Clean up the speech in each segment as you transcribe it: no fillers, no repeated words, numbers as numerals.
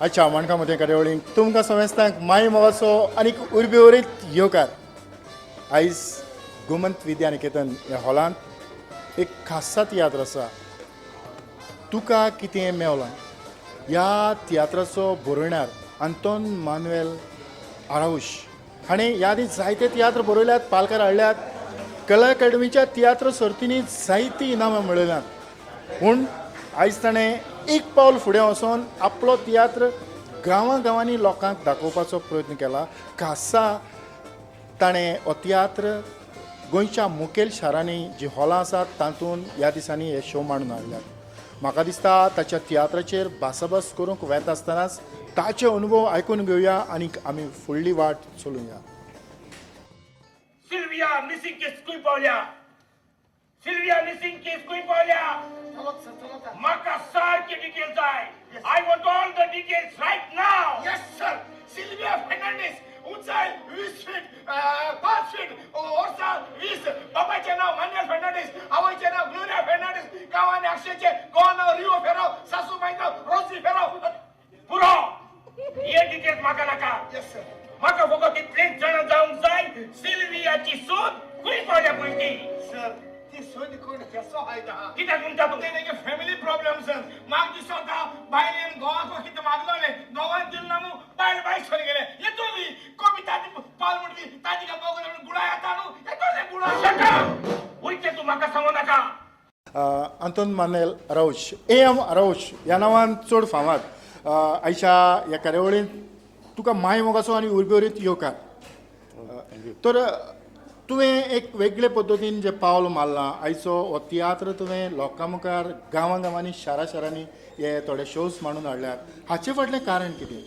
आयच्या माणकां मदें कार्यावळींक तुमकां समेस्तांक माय मोगाचो आनीक उर्बे वरीत येवकार. आयज गोमंत विद्या निकेतन ह्या हॉलांत एक खासा तियात्र आसा, तुका कितें मेवलां. ह्या तियात्राचो बरोवणार आंतोन मानुएल आराउश हाणें ह्या आदीं जायते तियात्र बरयल्यात, पालकार हाडल्यात, कला अकादमीच्या तियात्र सर्तींनी जायतीं इनामां मेळयल्यांत. पूण आयज ताणें एक पावल फुडें वचोन आपलो तियात्र गांवां गांवांनी लोकांक दाखोवपाचो प्रयत्न केला. खासा ताणें हो तियात्र गोंयच्या मुखेल शारांनी जीं हॉलां आसात तातूंत ह्या दिसांनी हे शो मांडून हाडल्यात. म्हाका दिसता ताच्या तियात्राचेर भासाभास करूंक वेता आसतनाच ताचे अनुभव आयकून घेवया आनी आमी फुडली वाट चलुया. सिल्विया मिसिंग केस खंय पावल्या? सिल्विया मिसिंग केस खंय पावल्या? म्हाका सारकी डिटेल्स जाय. I want all the details right now. Yes sir. Sylvia Fernandes, उंचाय 20 फीट 5 फीट, वर्सां 20, बापायचें नांव मान्युएल फर्नांडीस, आवयचें नांव ग्लोरिया फर्नांडीस, गांवांनी आक्षेचें, गोवा नांव रिओ फेराव, सासूबाय नांव रोजी फेराव. पुरो, हे डिटेल्स म्हाका नाका. Yes sir. म्हाका फकत इतलेंच जाणा जावंक जाय, सिल्वियाची सून खंय पावल्या पळय ती. सर, ती सून कोण केसो फायदा? कित्याक म्हणटा तूं? ते तेगे फॅमिली प्रॉब्लेम सर. म्हाका दिसता बायलेन घोवाक कितें मागलोलें, घोवान दिलें ना न्हू, बायल बायक सोरी गेलें. येतोली कमी ताजी पाल म्हणली, ताजी का बघून गुळा येता न्हू, येतोले गुळा. Shut up! वयचें तूं म्हाका सांगू नाका. आंतोन मानेल आराउश, ए एम आराउश ह्या नांवान चड फामाद, आयच्या ह्या कार्यावळींत तुका माय मोगाचो आनी उर्बेवरीत येवकार. तर तुवें एक वेगळे पद्दतीन जें पावल मारलां, आयचो हो तियात्र तुवें लोकां मुखार गांवां गांवांनी शारा शारांनी हे थोडे शोज मांडून हाडल्यात, हाचे फाटलें कारण कितें?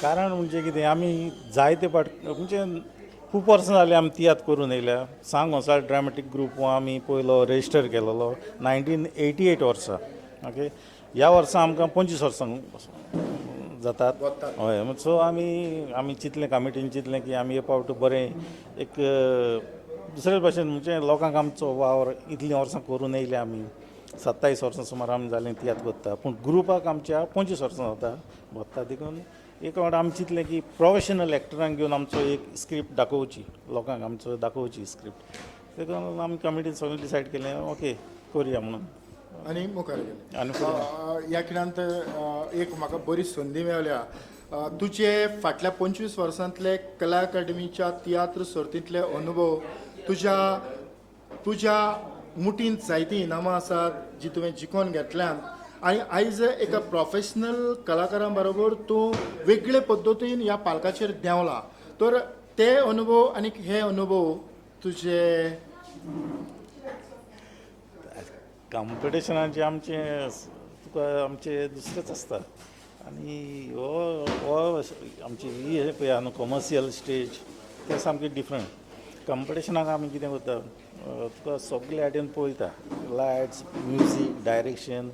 कारण म्हणजे कितें, आमी जायते फाट म्हणजे खूब वर्सां जालीं आमी तियात्र करून येयल्या. सांग गोंसाळ ड्रामेटीक ग्रूप हो आमी पयलो रजिस्टर केलेलो 1988 वर्सा. ओके, ह्या वर्सा आमकां 25 वर्सां जातात. हय, सो आमी आमी चिंतलें, कमिटीन चिंतलें की आमी हे फावट बरें एक दुसरे भाशेन म्हणजे लोकांक आमचो वावर इतलीं वर्सां करून येयल्या, आमी 27 वर्सां सुमार आमी जालीं तियात्र करता, पूण ग्रुपाक आमच्या 25 वर्सां जाता वता. देखून एक फावट आमी चिंतलें की प्रोफेशनल एक्टरांक घेवन आमचो एक स्क्रिप्ट दाखोवची, लोकांक आमचो दाखोवची स्क्रिप्ट. देखून आमी कमिटीन सगळें डिसायड केलें, ओके करुया म्हणून. आनी मुखार गेले. आनी ह्या खिणांत एक म्हाका बरी संदी मेवल्या. तुजे फाटल्या 25 वर्सांतले कला अकादमीच्या तियात्र सर्तींतले अनुभव, तुज्या तुज्या मुठींत जायतीं इनामां आसात जी तुवें जिखोन घेतल्यांत आनी आयज एका प्रोफेशनल कलाकारां बरोबर तूं वेगळे पद्दतीन ह्या पालकाचेर देंवला, तर ते अनुभव आनी हे अनुभव तुजे? कॉम्पिटिशनाचे आमचे तुका आमचे दुसरेच आसता आनी हो हो आमची ही हे पळय न्हू कॉमर्शियल स्टेज, ते सामकें डिफरंट. कॉम्पिटिशनाक आमी कितें करता, तुका सगळे आयटम पळयता, लायट्स, म्युजीक, डायरेक्शन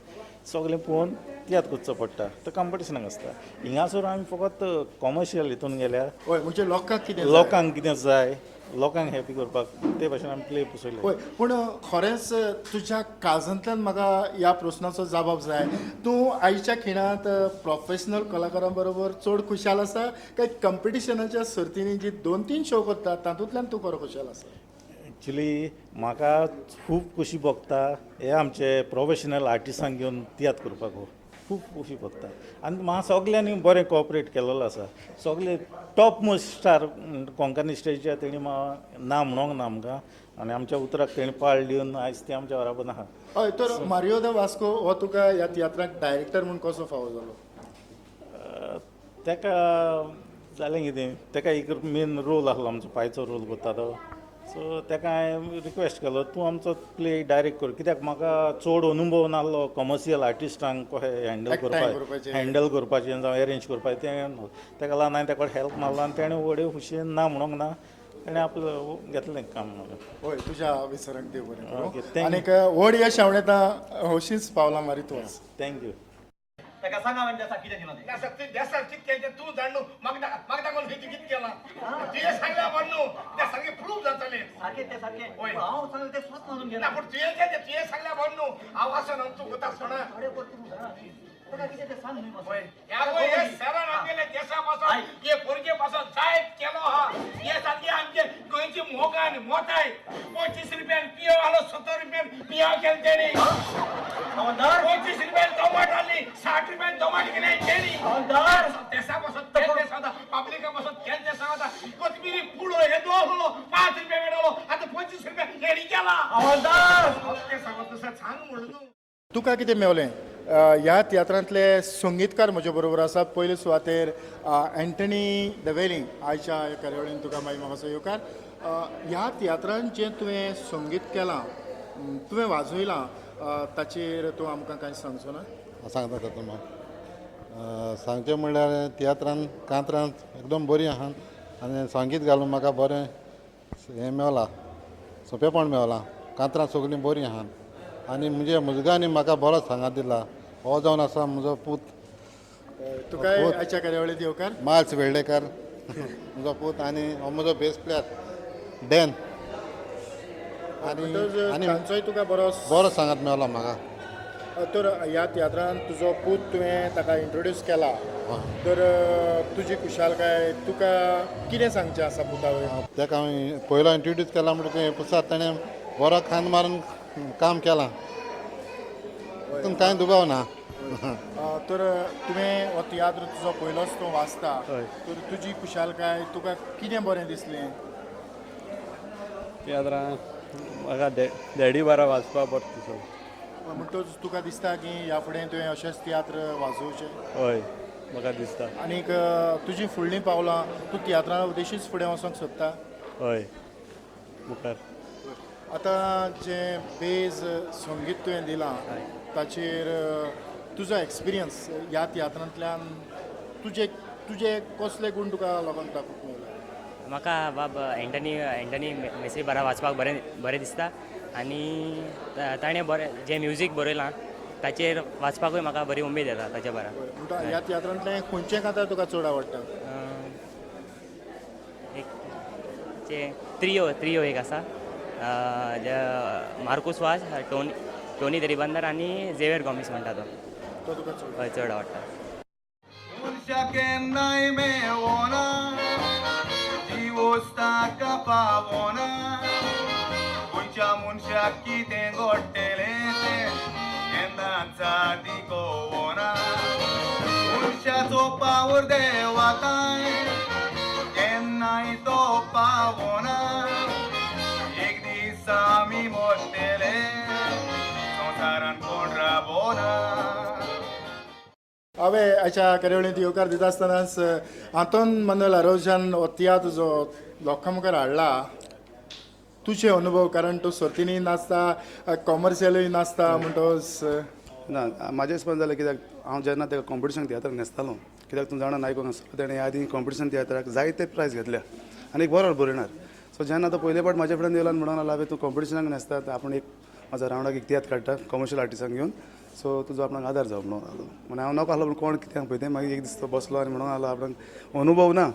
सगळें पळोवन तियात्र करचो पडटा. तो कॉम्पिटिशनाक आसता. हिंगासर आमी फकत कॉमर्शियल हितून गेल्या. हय, म्हणजे लोकांक कितें जाय. लोकांक कितें जाय, लोकांक हॅपी करपाक ते भाशेन आमी प्ले बसयले. हय, पूण खरेंच तुज्या काळजांतल्यान म्हाका ह्या प्रस्नाचो जबाब जाय, तूं आयच्या खिणांत प्रोफेशनल कलाकारां बरोबर चड खुशाल आसा काय कंपिटिशनाच्या सर्तींनी जी 2-3 शो करता तातूंतल्यान तूं खरो खुशाल आसा? एक्चुली म्हाका खूब खोशी भोगता हे आमचे प्रोफेशनल आर्टिस्टांक घेवन तियात्र करपाक, हो खूब खोशी भोगता. आनी म्हाका सगल्यांनी बरें कॉपरेट केलेलो आसा. सगले टॉप मोस्ट स्टार कोंकणी स्टेजीचेर तेणी म्हाका ना म्हणोंक ना आमकां, आनी आमच्या उतराक तेणी पाळ दिवन आयज ते आमच्या बराबर आहा. हय, तर मारियो the Vasco हो तुका ह्या तियात्राक डायरेक्टर म्हूण कसो फावो जालो? तेका जालें कितें, तेका एक मेन रोल आसलो आमचो, पायचो रोल करता तो. सो तेका हांवें रिक्वेस्ट केलो, तूं आमचो प्ले डायरेक्ट कर, कित्याक म्हाका चड अनुभव नासलो कॉमर्शियल आर्टिस्टांक कशें हँडल एकठांय करपाचें, करपाचें. हँडल करपाचें जावं एरेंज करपाचें तें. तेका लागून हांवें तेका हेल्प मारलो आनी तेणें व्हडे खुशयेन ना म्हणोंक ना, तेणें आपलें घेतलें काम. हय, तुज्या विचारांक देव बरें करूं. Okay, thank you. आनीक व्हड यश आवडटा, हौशीच पावलां मारीत वच. Thank you. ताका सांगा म्हणजे देसा कितें दिना तें. ना सर, ते देसाक कितें केलें तें तूं जाण न्हू, म्हाका म्हाका दाखोवन खंय कितें केलां तुवें सांगल्या म्हण न्हू, तें सारकें प्रूफ जातलें. सारकें तें सारकें. हय. पूण हांव सांगलें तें स्वस्त समजून ना घेना. पूण तुवें केलें, तुवें सांगल्या म्हण न्हू, हांव आसा न्हू, तूं वता आसतना. अरे पण तूं जाणा. ताका कितें तें सांग न्हय मातसो. ह्या पळय, हे सरान आमगेले देशा पासून हे भुरगे पासून जायत केलो हा. हे सारके आमचे गोंयची मोगान मोताय 25 रुपयान पियो आलो, 70 रुपयान पियाव केले तेणी. हवालदार. 25 रुपयान टोमाट आली, 60 रुपयान टोमाट केले तेणी. हवालदार. देशा पासून केले ते सांगता, पब्लिका पासून केले ते सांगता. कोथमिरी पुडो हे दोहलो 5 रुपया मेळलो, आता 25 रुपया हेणी केला. हवालदार. ते सांगत तसं सांग म्हणून तूं. तुका कितें मेवलें ह्या तियात्रांतले संगीतकार म्हजे बरोबर आसा. पयले सुवातेर एंटनी दवेलिंग. आयच्या ह्या कार्यावळीन तुका मागीर म्हाका येवकार. ह्या तियात्रान जें तुवें संगीत केलां, तुवें वाजयलां, ताचेर तूं आमकां कांय सांगचो ना? सांगता तुमकां. सांगचें म्हणल्यार तियात्रान कांतरान एकदम बरी आहा आनी संगीत घालून म्हाका बरें हें मेवलां, सोंपेपण मेवलां. कांतरां सगळीं बरीं आहा आनी म्हजे मुजगांनी म्हाका बरो सांगात दिला. हो जावन आसा म्हजो पूत. तुका आयच्या कार्यावळींत येवकार. मार्च वेर्लेकर म्हजो पूत आनी हो म्हजो बेस प्लेयर डॅन. आनी म्हणटच आनी तांचोय तुका बरो बरो सांगात मेवला म्हाका. तर ह्या तियात्रान तुजो पूत तुवें ताका इंट्रोड्यूस केला, तर तुजी खुशालकाय, तुका कितें सांगचें आसा पुता वयर? ताका हांवें पयलो इंट्रोड्यूस केला म्हणटकच पुसात ताणें बरो खांद मारून काम केलां, तितून कांय दुबाव ना. तर तुवें हो तियात्र तुजो पयलोच तूं वाचता, तर तुजी खुशालकाय, तुका कितें बरें दिसलें? तियात्रां म्हाका डॅडी बारा वाचपा बरो दिसो. म्हणटच तुका दिसता की ह्या फुडें तुवें अशेंच तियात्र वाजोवचे? हय, म्हाका दिसता. आनीक तुजी फुडलीं पावलां, तूं तियात्रा उद्देशीच फुडें वचोंक सोदता? हय, मुखार. आतां जें बेज संगीत तुवें दिलां ताचेर तुजो एक्सपिरियन्स ह्या तियात्रांतल्यान तुजे तुजे कसले गूण तुका लोकांक दाखोवंक मेळ्ळे? म्हाका बाब एंटनी एंटनी मेस्त्री बारा वाचपाक बरें बरें दिसता आनी ताणें बरें जें म्युजीक बरयलां ताचेर वाचपाकूय म्हाका बरी उमेद येता ताच्या बारा. म्हणटा ह्या तियात्रांतलें खंयचें कांतार तुका चड आवडटा? एक जें त्रियो त्रियो एक आसा, जे मार्कूस वाज, टोनी टोनी दरिबंदर आनी झेवियर गॉमीस म्हणटा तो. तो तुका चड? हय, चड आवडटा. मनशाक केन्नाय मेवना, जिवोस ताका पावना. खंयच्या मनशाक कितें घडटलें तें केन्नाच आदी कळना. मनशाचो पावर देवाकाय केन्नाय तो पावना. एक दीस आमी मरतले, संवसारान कोण रावना. हांवें आयच्या कार्यावळींत येवकार दिता आसतनाच आंतोन मानुएल आरोजान हो तियात्र जो लोकां मुखार हाडला, तुजे अनुभव, कारण तूं सर्तींनी नाचता, कॉमर्शियलूय नाचता, म्हणटकच ना, म्हाजें हिसपान जालें कित्याक हांव जेन्ना ताका कॉम्पिटिशन तियात्राक न्हेसतालो, कित्याक तूं जाणा आयकूंक आसतलो, तेणें ह्या आदीं कॉम्पिटिशन तियात्राक जायते प्रायज घेतल्या आनी एक बरो बरयणार. सो जेन्ना तो पयले फावट म्हाज्या फुड्यान येयलो आनी म्हणून लागलो, "आबे, तूं कॉम्पिटिशनाक न्हेसता, आतां आपूण एक म्हाजो रावंडाक एक तियात्र काडटा कॉमर्शियल आर्टिस्टांक घेवन, सो तुजो आपणाक आदार जावो" म्हणून लागलो. म्हणून हांव नको आसलो, पूण कोण कित्याक पळय तें. मागीर एक दीस तो बसलो आनी म्हणून लागलो आपणाक अनुभव ना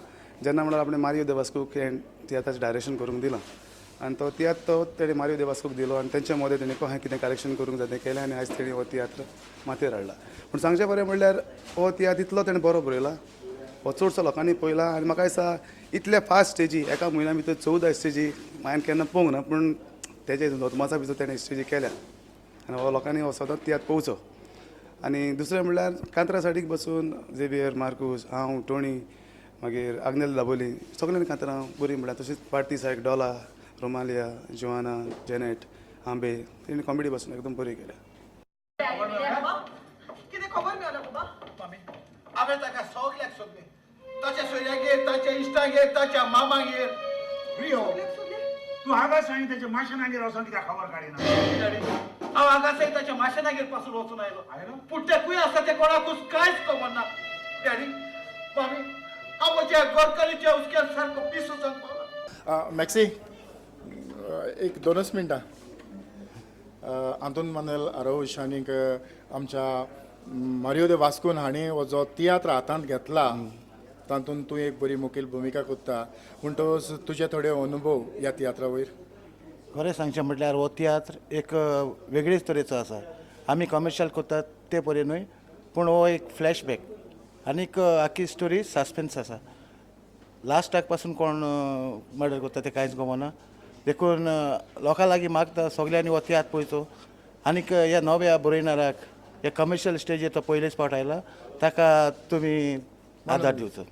जेन्ना म्हणल्यार आपणें मारियो देवास्कूक हें तियात्राचें डायरेक्शन करूंक दिलां आनी तो तियात्र तो तेणें मारियो देवास्कूक दिलो आनी तेंच्या मदें तेणें कशें कितें करेक्शन करूंक जाय तें केलें आनी आयज तेणें हो तियात्र माथ्यार हाडला. पूण सांगचें बरें म्हणल्यार हो तियात्र इतलो तेणें बरो बरयला, हो चडसो लोकांनी पळयला आनी म्हाका दिसता इतले फास्ट स्टेजी एका म्हयन्या भितर 14 स्टेजी हांवें केन्ना पळोवंक ना, पूण तेजे नोतमाचा भितर तेणें स्टेजी केल्या आनी हो लोकांनी हो सदांच तियात्र पळोवचो. आनी दुसरें म्हणल्यार कांतरा सायडीक बसून झेवियर मार्कूस, हांव, टोणी, मागीर आग्नेल दाबोली, सगल्यांनी कांतरां बरीं म्हणल्यार. तशीच पार्टी सायड डोला, रोमालिया, जुआना, जेनेट आंबे, तेणी कॉमेडी बसून एकदम बरी केल्या. कितें खबर मेवल्या बाबा? मामी, हांवें ताका सगल्याक सोदलें, ताच्या सोयऱ्यागेर, ताच्या इश्टागेर, ताच्या मामागेर. रियो, तूं हांगाच आनी ताच्या माशेनागेर वचोन कित्याक खबर काडिना? हांव हांगासर ताच्या माशेनागेर पासून वचून आयलो, पूण ते खंय आसा तें कोणाकूच कांयच खबर ना. डॅडी, मामी, हांव म्हज्या गोरकरीच्या हुस्क्यान सारको पिसो जावन पावला. मॅक्सी, एक दोनच मिनटां. आंतोन मानुएल आरोश आनीक आमच्या मारियो दे वास्कोन हांणी हो जो तियात्र हातांत घेतला तातूंत तूं एक बरी मुखेल भुमिका करता, म्हणटकच तुजे थोडे अनुभव ह्या तियात्रा वयर. खरें सांगचें म्हटल्यार हो तियात्र एक वेगळेच तरेचो आसा. आमी कॉमर्शियल करतात ते परी न्हय. पूण हो एक फ्लॅशबॅक आनीक आख्खी स्टोरी सस्पेन्स आसा. लास्टाक पासून कोण मर्डर करता तें कांयच खबरना. देखून लोकां लागीं मागता सगल्यांनी हो तियात्र पळोवचो आनीक ह्या नव्या बरयणाराक ह्या कमर्शियल स्टेजीर तो पयलेच फावट आयला ताका तुमी आदार दिवचो.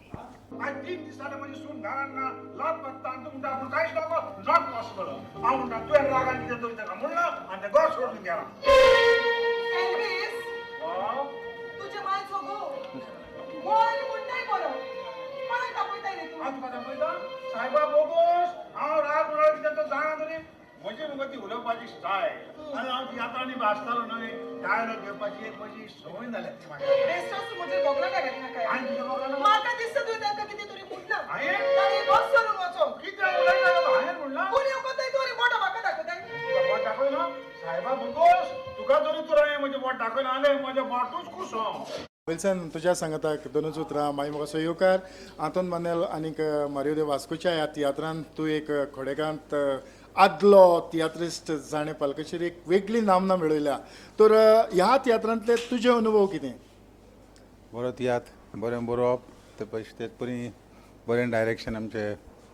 आनी 3 दिसांनी म्हजी सून घरान ना, लात मारता आनी तूं म्हणटा आपूण कांयच नको, not possible. हांव म्हणटा तुवें रागान कितें तरी ताका म्हणलां आनी तें घर सोडून गेलां. एल्वीस, तुजे मायचो घोव गोंय म्हणटाय बरो, कोणाक दाखयताय रे तूं? हांव तुका दाखयता सायबा बोगोस, हांव राग म्हणल्यार कितें तो जाणा तरी म्हजी मुगो ती उलोवपाची स्टायल आनी हांव तियात्रांनी भासतालो न्हय, डायलॉग घेवपाची एक म्हजी संवय जाल्या ती म्हाका. बेश्टोच म्हजेर बोगलाटां घालिनाका. आनी तुज्या बोगलाटां? म्हाका दिसता तुवें ताका कितें तरी म्हणलां. हांवें? ताणें बस सोडून वचो. कितें उलयता तूं? हांवें म्हणलां? कोण येवपाक तूं बोटां म्हाका दाखयताय? तुका बोट दाखयना सायबा बोगोस, तुका तरी तर हांवें म्हजें बोट दाखयना जाल्यार म्हजें बोटूच खूश हांव. विल्सन, तुज्या सांगाताक दोनूच उतरां मागीर म्हाका सहयोकार आंतोन मानेल आनीक मारियो दे वास्कोच्या ह्या तियात्रांत तूं एक खोडेकांत आदलो तियात्रिस्ट जाणें पालकाचेर एक वेगळी नामना मेळयल्या, तर ह्या तियात्रांतले तुजे अनुभव कितें? बरो तियात्र, बरें बरोवप, ते पयशे तेच परी बरें डायरेक्शन आमचे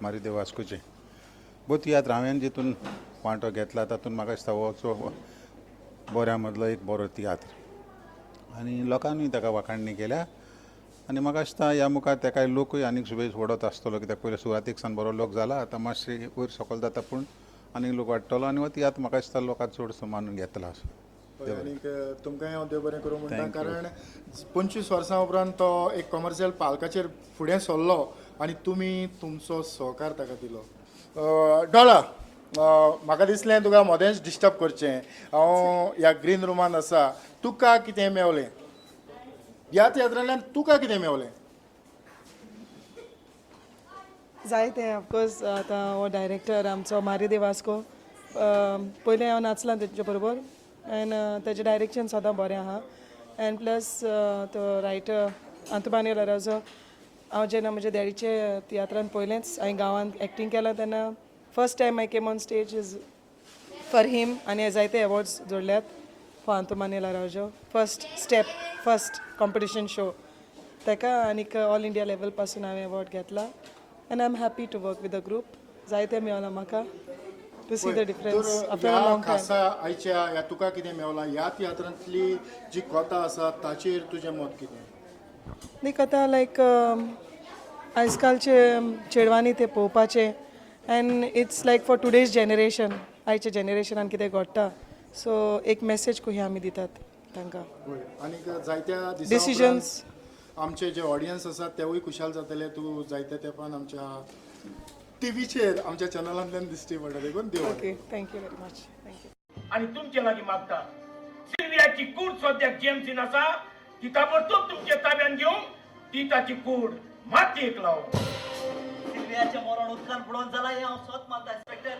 मारियो दे वास्कोचें. बरो तियात्र हांवें जितून वांटो घेतला तातूंत म्हाका दिसता हो बऱ्या मदलो एक बरो तियात्र आनी लोकांनी ताका वाखाणणी केल्या आनी म्हाका दिसता ह्या मुखार ताकाय लोकूय आनीक सुबेज वडत आसतलो, कित्याक पयलीं सुरवातीक सावन बरो लोक जाला, आतां मातशें वयर सकयल जाता पूण आनीक लोक वाडटलो आनी हो तियात्र म्हाका दिसता लोकांक चडसो मानून घेतला असो. आनीक तुमकांय हांव देव बरें करूं म्हणटा, कारण 25 वर्सां उपरांत तो एक कॉमर्शियल पालकाचेर फुडें सरलो आनी तुमी तुमचो सहकार ताका दिलो. डॉला, म्हाका दिसलें तुका मदेंच डिस्टर्ब करचें, हांव ह्या ग्रीन रुमान आसा, तुका कितें मेवलें ह्या तियात्रांतल्यान, तुका कितें मेवलें? जायतें ऑफकोर्स. आतां हो डायरेक्टर आमचो मारियो दे वास्को, पयलें हांव नाचलां तेंचे बरोबर एंड तेजें डायरेक्शन सदां बरें आहा. एंड प्लस तो रायटर आंतोमानुएल आरावजो, हांव जेन्ना म्हज्या डॅडीचे तियात्रान पयलेंच हांवें गांवांत एक्टींग केलां तेन्ना first time I came on stage is for him आनी जायते एवॉर्ड्स जोडल्यात for Antomanuel Araujo. First step, first competition show ताका आनीक ऑल इंडिया लेवल पासून हांवें एवॉर्ड घेतला and I am happy to work with the group. जायते मेवलां म्हाका to see the difference after a long time. खासा आयच्या ह्या तुका कितें मेवलां ह्या तियात्रांतली जी कथा आसा ताचेर तुजें मत कितें? ती कथा लायक आयजकालचे चेडवांनी तें पळोवपाचें and it's like for today's generation, आयच्या जनरेशनान कितें घडटा, सो एक मॅसेज कशी आमी दितात तांकां. आनीक जायत्या डिसिजन्स आमचे जे ऑडियन्स आसात तेवूय खुशाल जातले, तूं जायत्या तेंपान आमच्या टिवीचेर आमच्या चॅनलांतल्यान दिश्टी पडटा, देखून देव. Okay, thank you very much, thank you. आनी तुमचे लागीं मागता, सिल्वियाची कूड सद्याक जीएमसीन आसा, ती ताबडतोब तुमच्या ताब्यान घेवन ती ताची कूड मातयेक लावं. सिल्वियाचें मरण उदकान बुडोवन जालां हें हांव सत मानता इन्स्पेक्टर,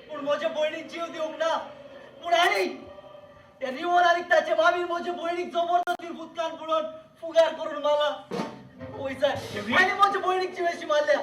पूण म्हजे भयणीक जीव दिवंक ना. पूण आनी त्या रिवर आनी ताचे मामीन म्हजे भयणीक जबरदस्ती उदकान बुडोवन फुगार करून मारला. वयसर आनी म्हजे भयणीक जिवेशी मारल्या.